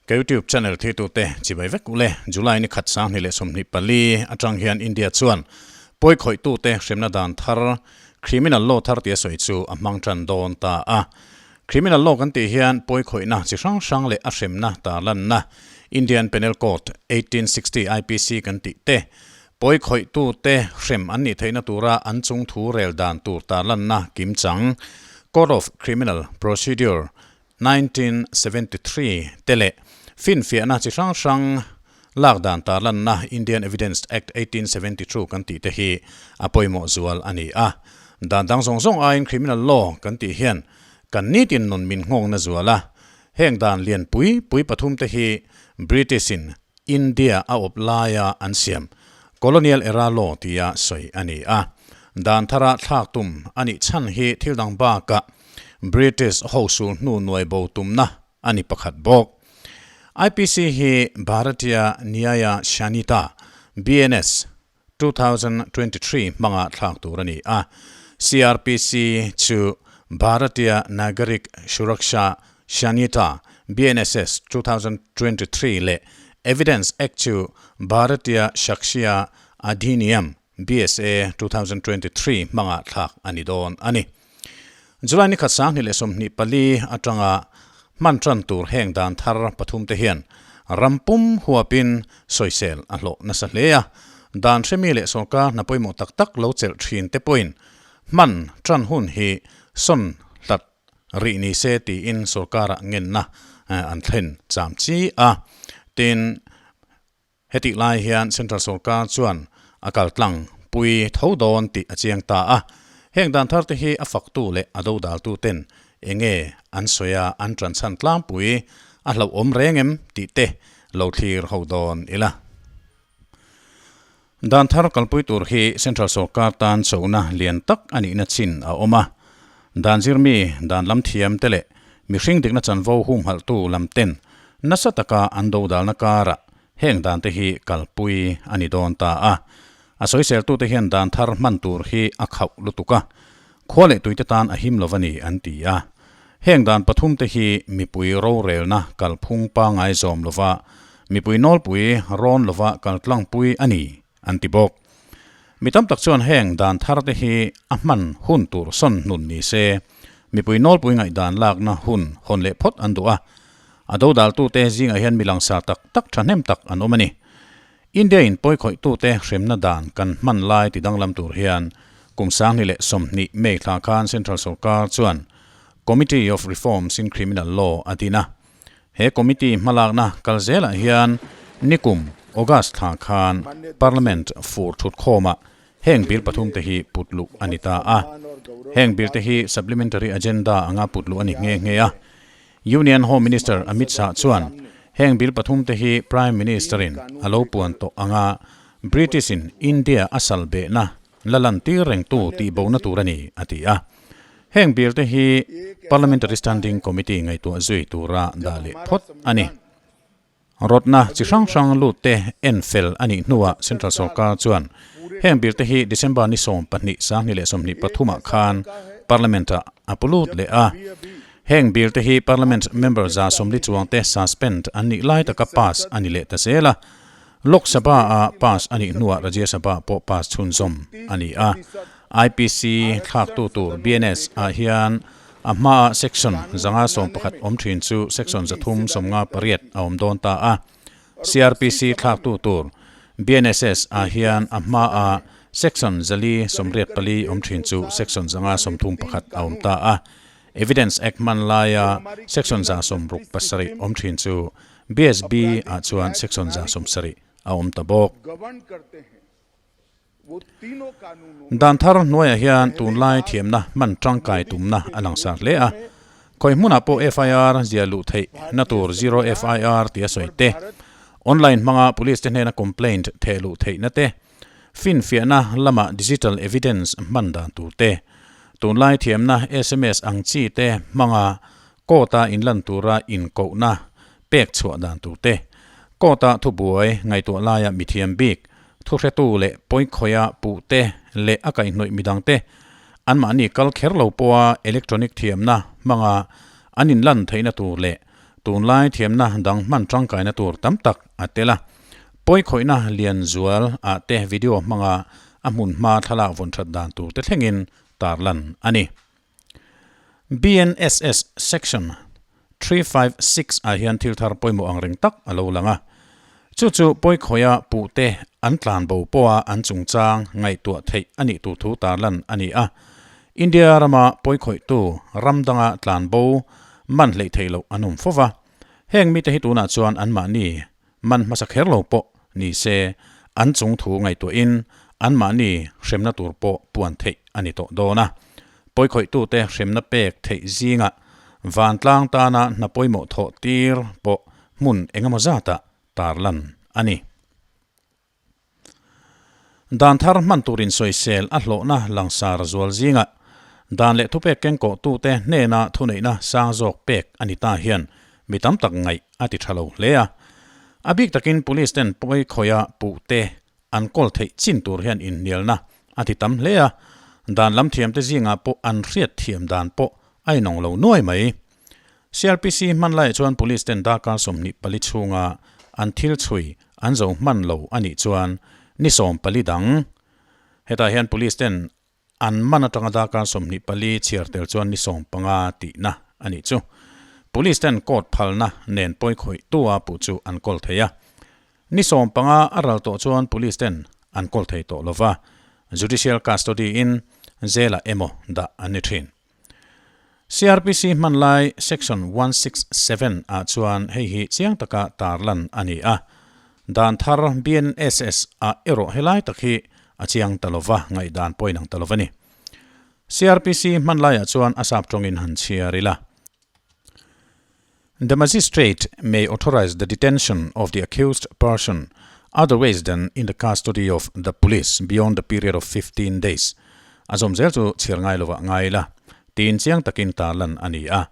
Ka YouTube channel thitute chibai vek ule. July ni khat 2024 atang hian India chuan pawikhawih-tute hremna dan thar, Criminal Law thar tia sawi chu a hmang tan dawn ta a. Criminal Law kan tih hian pawikhawihna chi hrang hrang leh a hremna tarlanna, Indian Penal Code, 1860 IPC kan tih te, pawikhawih-tute hrem an nih theihna tura an chung thu rel dan tur tarlanna kimchang, Code of Criminal Procedure, 1973 te leh finfiahna chi hrang hrang lak dan tarlanna Indian Evidence Act 1872 kan tih te hi a pawimawh zual a ni a. Dan dang zawng zawng aiin Criminal Law kan tih hian kan nitin nun min nghawngna zual a. Heng dan lian pui pui pathum te hi British in India a awp laia an siam Colonial Era Law tia sawi a ni a. Dan thara thlak tum a nih chhan hi thil dang bakah British ho sul hnu nuai bo tumna a ni pakhat bawk. IPC hi Bharatiya Nyaya Sanhita, BNS, 2023 hmanga thlak tur a ni a. CrPC chu Bharatiya Nagarik Suraksha Sanhita, BNSS, 2023 leh Evidence Act chu Bharatiya Sakshya Adhiniyam, BSA, 2023 hmanga thlak a ni dawn a ni. July ni khat 2024 atanga hman tan tur heng dan thar pathum te hian ram pum huapin sawisel a hlawh nasa hle a. Dan hremi leh sawrkar hna pawimawh tak tak lo chelh thin te pawhin hman tan hun hi sawn hlat rih ni se tiin sawrkarah ngenna an thlen cham chi a. Tin, Hetih lai hian Central Sorkar chuan a kal tlang pui tho dawn tih a chiang ta a. Heng dan thar te hi a faktu leh a dodaltu ten enge an sawi a, an tanchhan tlangpui a hlauhawm reng em tih te lo thlir ho dawn ila. Dan thar kalpui tur hi Central Sorkar tan chona lian tak a nihna chin a awm a. Dan zirmi, dan lam thiam te leh mihring dikna chanvo humhalhtu lam ten nasa taka an dodalna karah Heng dan te hi kalpui a ni dawn ta a. A sawiseltute hian dan thar hman tur hi a khauh lutuk a, khua leh tuite tan a him lo va ni an ti a. Heng dan pathum te hi mipui rorelna kalphung pangai zawm lova mipui nawlpui rawn lova kaltlangpui a ni an ti bawk. Mi tam tak chuan heng dan thar te hi a hman hun tur sawn hnun ni se, mipui nawlpui ngaihdan lakna hun hawn leh phawt an duh a. A dodaltute zingah hian mi langsar tak tak thahnem tak an awm a ni. India in pawikhawih-tute hremna dan kan hman lai ti danglam tur hian kum 2020 May thla khan Central Sorkar chuan Committee of Reforms in Criminal Law a din a. He committee hmalakna kal zelah hian nikum August thla khan Parliament fur thutkhawmah Heng bill pathum te hi put luh a ni ta a. Heng bill te hi Supplementary Agenda anga put luh a ni nghe nghe a. Union Home Minister Amit Shah chuan heng bill pathum te hi Prime Minister in a lo puan tawh anga British in India a sal behna la lan tir reng tu tih bona tur a ni a ti a. Heng bill te hi Parliamentary Standing Committee ngaihtuah zui tura dah leh phawt a ni. Rawtna chi hrang hrang lut te en fel a nih hnuah Central Sorkar chuan heng bill te hi December ni 12 2023 ah khan Parliament ah a pu lut leh a. Heng bill te hi Parliament member 40 chuang te suspend an nih lai taka pass a ni leh ta zel a. Lok Sabha ah pass a nih hnuah Rajya Sabha pawh pass chhunzawm a ni a. IPC thlaktu tur BNS ah hian A hmaah section 511 awm thin chu section 358 a awm dawn ta a. CrPC thlaktu tur BNSS ah hian a hmaah section 484 awm thin chu section 531 a awm ta a. Evidence Act hman laia section 167 awm thin chu BSB ah chuan section 170 a awm ta bawk. Dan thar hnuaiah hian tunlai thiamna hman tangkai tumna a langsar hle a. Khawi hmunah pawh FIR zia luh theih na tur Zero FIR tia sawi te, online hmanga police te hnena complaint theh luh theihna te, finfiahna lama digital evidence hman dan tur te, tunlai thiamna sms ang chi te hmanga court-a inlan tura inkohna pek chhuah dan tur te, court-a thubuai ngaihtuah laia mithiam bik Thuhretu leh pawikhawiha puhte leh a kaihhnawih midangte anmahni kal kher lo pawha electronic thiamna hmanga an inlan theihna tur leh Tunlai thiamna dang hman tangkaina tur tam tak a tel a. Pawikhawihna lian zual ah te video hmanga a hmun hma thlalak vawn that dan tur te thlengin tarlan a ni. BNSS Section 356 ah hian thil thar pawimawh ang reng tak a lo lang a. Chu chu pawikhawia puhte an tlan bo pawha an chungchang ngaihtuah theih a nih tur thu tarlan a ni a. India rama pawikhawihtu ram danga tlan bo man hleih theih loh an awm fo va. Heng mite hi tunah chuan anmahni man hmasa kher lo pawh ni se an chung thu ngaihtuahin anmahni hremna tur pawh puan theih a ni tawh dawn a. Pawikhawih-tute hremna pek theih zingah vantlang tana hna pawimawh thawh tir pawh hmun engemaw zatah tarlan a ni. Dan thar hman turin sawisel a hlawhna langsar zual zingah dan leh thupek kengkawhtute hnena thuneihna sang zawk pek a ni ta hian mi tam tak ngaih a ti tha lo hle a. A bik takin police ten pawikhawia puhte an kawl theih chin tur hian inhnialna a ti tam hle a, dan lam thiamte zingah pawh an hriat thiam dan pawh a inawng lo nuai mai. CRPC hman laiah chuan police ten darkar 24 chhunga an thil chhui an zo hman lo a nih chuan ni 14 dang. Hetah hian police ten an man atanga darkar 24 chhiar tel chuan ni 15 tihna a nih chu. Police ten court phalna nen pawikhawih tua puh chu an kawl thei a. Ni 15 a ral tawh chuan police ten an kawl thei tawh lova, judicial custody in jail ah emaw dah an ni thin. CRPC hman lai Section 167 ah chuan hei hi chiang taka tarlan a ni a. Dan thar BNSS ah erawh helai tak hi a chiang ta lova, ngaihdan pawh inang ta lova ni. CRPC hman laiah chuan a sap tawngin han chhiar ila. The magistrate may authorize the detention of the accused person otherwise than in the custody of the police beyond the period of 15 days. A zawm zel chu chhiar ngai lovah ngai ila, tiin chiang takin tarlan a ni a.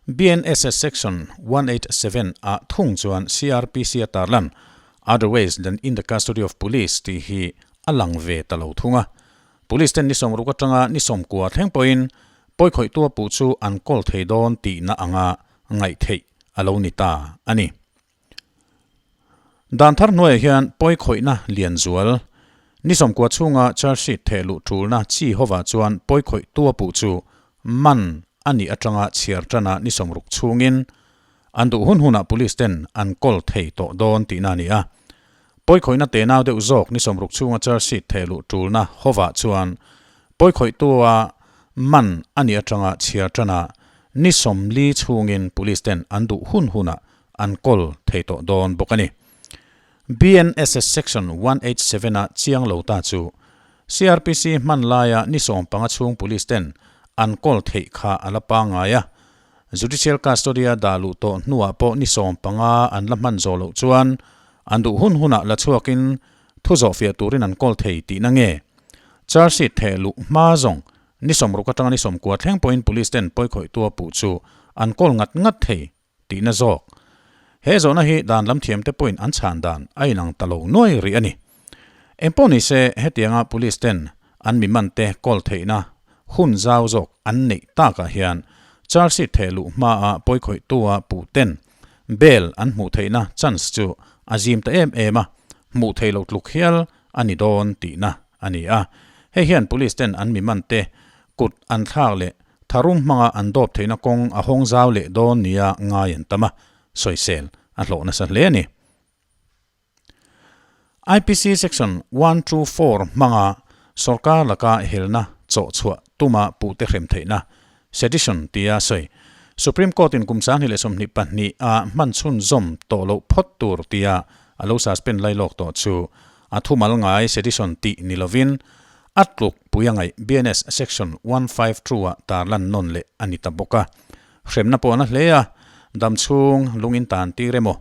BNSS Section 187 ah thung chuan CRPC a tarlan otherwise than in the custody of police tih hi a lang ve ta lo thung a. Police ten ni 60 atanga ni 90 thleng pawhin pawikhawihtua puh chu an kawl thei dawn tihna anga ngaih theih a lo ni ta a ni. Dan thar hnuaiah hian pawikhawihna lian zual ni 90 chhunga charge sheet theh luh tulna chi hovah chuan pawikhawihtua puh chu man a nih atanga chhiar tana ni 60 chhungin an duh hun hunah police ten an kawl thei tawh dawn tihna a ni a. Pawikhawihna tenau deuh zawk ni 60 chhunga charge sheet theh luh tulna hovah chuan pawikhawihtua man a nih atanga chhiar tana ni 40 chhungin police ten an duh hun hunah an kawl thei tawh dawn bawk a ni. BNSS Section 187 a chiang lo ta chu CRPC hman laia ni 15 chhung police ten an kawl theih kha a la pangngai a. Judicial custody a dah luh tawh hnuah pawh ni 15 an la hman zawh loh chuan an duh hun hunah la chhuakin thu zawhfiah turin an kawl thei tihna nge? Charge sheet theh luh hma zawng ni 60 atanga ni 90 thleng pawhin police ten pawikhawihtua puh chu an kawl ngat ngat thei tihna zawk. He zawhna hi dan lam thiamte pawhin an chhan dan a inang ta lo nuai rih a ni. Engpawh ni se hetianga police ten an mi mante kawl theihna hun zau zawk an neih takah hian charge sheet theh luh hmaa pawikhawihtua puh ten bail an hmuh theihna chance chu a zim ta em em a, hmuh theih loh tluk hial a ni dawn tihna a ni a. Hei hian police ten an mi mante kut an thlak leh tharum hmanga an dawp theihna kawng a hawng zau leh dawn nia ngai an tam a, sawisel a hlawh nasa hle a ni. IPC Section 124 hmanga sorkar laka helna chawh chhuah tuma puhte hrem theihna, sedition tia sawi, Supreme Court in kum 2022 a hman chhunzawm tawh loh phawt tur tia a lo suspend lai lawk tawh chu a thumal ngai sedition tih ni lovin a tluk pui a ngaih BNS Section 152 ah tarlan nawn leh a ni ta bawk a. Hremna pawh a na hle a, dam chhung lung in tan tir emaw,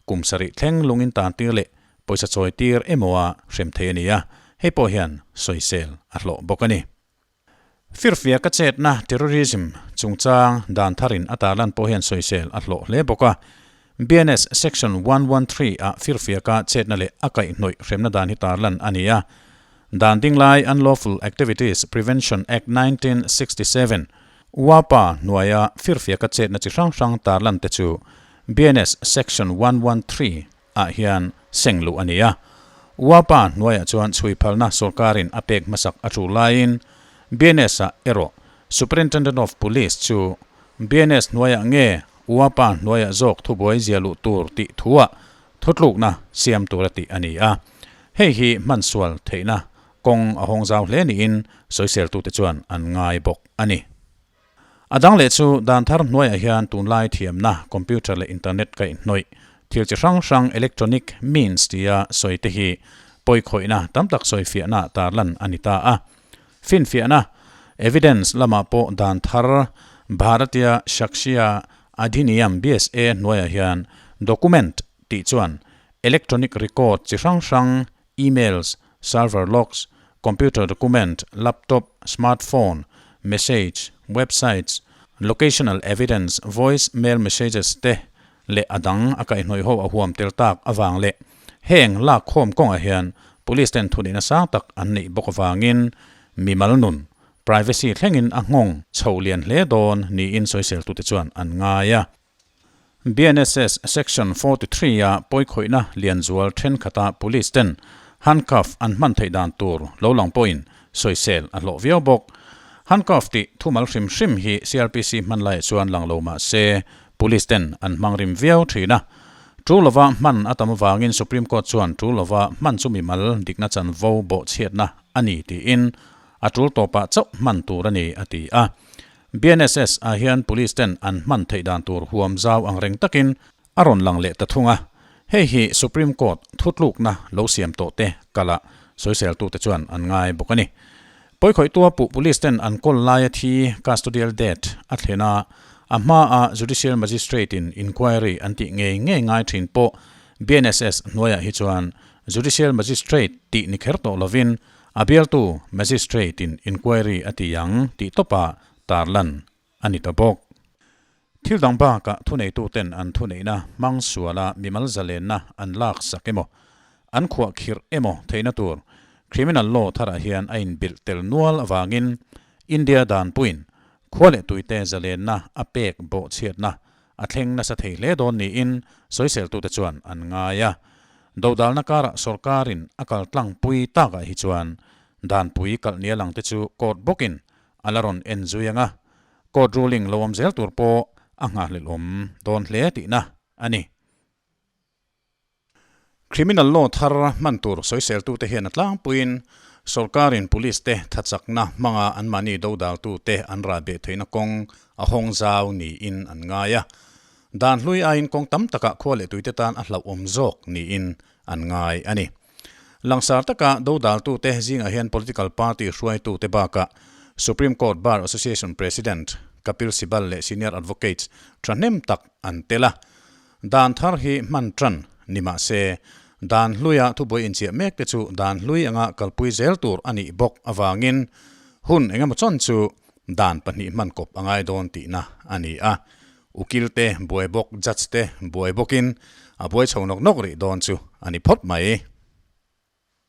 kum sarih thleng lung in tan tir leh pawisa chawi tir emaw a hrem thei a ni a, hei pawh hian sawisel a hlawh bawk a ni. Firfia ka chetna terrorism chungchang dan tharin a tarlan pawh hian sawisel a hlawh hle bawk a. BNS Section 113 ah firfia ka chetna leh a kaihhnawih hremna dan hi tarlan a ni a. Dan dinglai Unlawful Activities Prevention Act 1967, UAPA, hnuaia firfia ka chetna chi hrang hrang tarlan te chu BNS Section 113 ah hian seng luh a ni a. UAPA hnuaiah chuan chhui phalna sorkarin a pek hmasak a tul laiin BNS ah erawh Superintendent of Police chu BNS hnuaiah nge UAPA hnuaiah zawk thubuai zia luh tur tih thuah thutlukna siam tura tih a ni a. Hei hi hmansual theihna kawng a hawng zau hle niin sawiseltute chuan an ngai bawk a ni. A dang leh chu dan thar hnuaiah hian tunlai thiamna, computer leh internet kaihhnawih, thil chi hrang hrang electronic means tia sawi te hi pawikhawihna tam tak sawifiahna tarlan a ni ta a. Finfiahna, evidence, lamah pawh dan thar Bharatiya Sakshya Adhiniyam, BSA, hnuaiah hian document tih chuan electronic record chi hrang hrang, emails, server logs, computer document, laptop, smartphone, message, websites, locational evidence, voice mail messages te leh a dang a kaihhnawih ho a huam tel tak avang leh heng lak khawm kawngah hian police ten thunihna sang tak an neih bawk avangin mimal nun, privacy, thlengin a nghawng chho lian hle dawn niin sawiseltute chuan an ngai a. BNSS Section 43 a pawikhawihna lianzual thenkhata Police ten handcuff an hman theih dan tur lo lang pawhin sawisel a hlawh viau bawk. Handcuff tih thumal hrim hrim hi CrPC hman laiah chuan lang lo mah se Police ten an hmang rim viau thin a. Tul lova hman a tam avangin Supreme Court chuan tul lova hman chu mimal dikna chanvo bawhchhiatna a ni tiin a tul tawpah chauh hman tur a ni a ti a. BNSS ah hian Police ten an hman theih dan tur huam zau ang reng takin a rawn lang leh ta thung a, hei hi Supreme Court thutlukna lo siam tawh te kala sawiseltute chuan an ngai bawk a ni. Pawikhawihtua puh Police ten an kawl laia thi custodial death a thlen a, a hmaa Judicial Magistrate in inquiry an tih ngei ngei ngai thin pawh BNSS hnuaiah hi chuan Judicial Magistrate tih ni kher tawh lovin A bialtu Magistrate-in inquiry a ti ang tih tawpah tarlan a ni ta bawk. Thil dang bakah thuneituten an thuneihna hmang suala mimal zalenna an lak sak emaw, an khuah khirh emaw theihna tur Criminal Law tharah hian a inbilh tel nual avangin India danpuiin khua leh tuite zalenna a pek bawhchhiatna a thleng nasa thei hle dawn niin sawiseltute chuan an ngai a. Dodalna karah sorkarin a kal tlangpui takah hi chuan danpui kalh nia langte chu court bawkin a la rawn en zui ang a, court ruling lo awm zel tur pawh a nghahhlelhawm dawn hle tihna a ni. Criminal law thar hman tur sawiseltute hian a tlangpuiin sorkarin police te thachakna hmanga anmahni dodaltute an rahbeh theihna kawng a hawng zau niin an ngai a. Dan hlui aiin kawng tam takah khua leh tuite tan a hlauhawm zawk niin an ngai a ni. Langsar taka dodaltute zingah hian political party hruaitute bakah Supreme Court Bar Association President Kapil Sibal leh senior advocates thahnem tak an tel a. Dan thar hi hman tan ni mah se, dan hluia thubuai inchiah mek te chu dan hlui anga kalpui zel tur a nih bawk avangin hun engemaw chawn chu dan pahnih hman kawp a ngai dawn tihna a ni a. Ukil te buai bawk, judge te buai bawkin a buai chho nawk nawk rih dawn chu a ni phawt mai.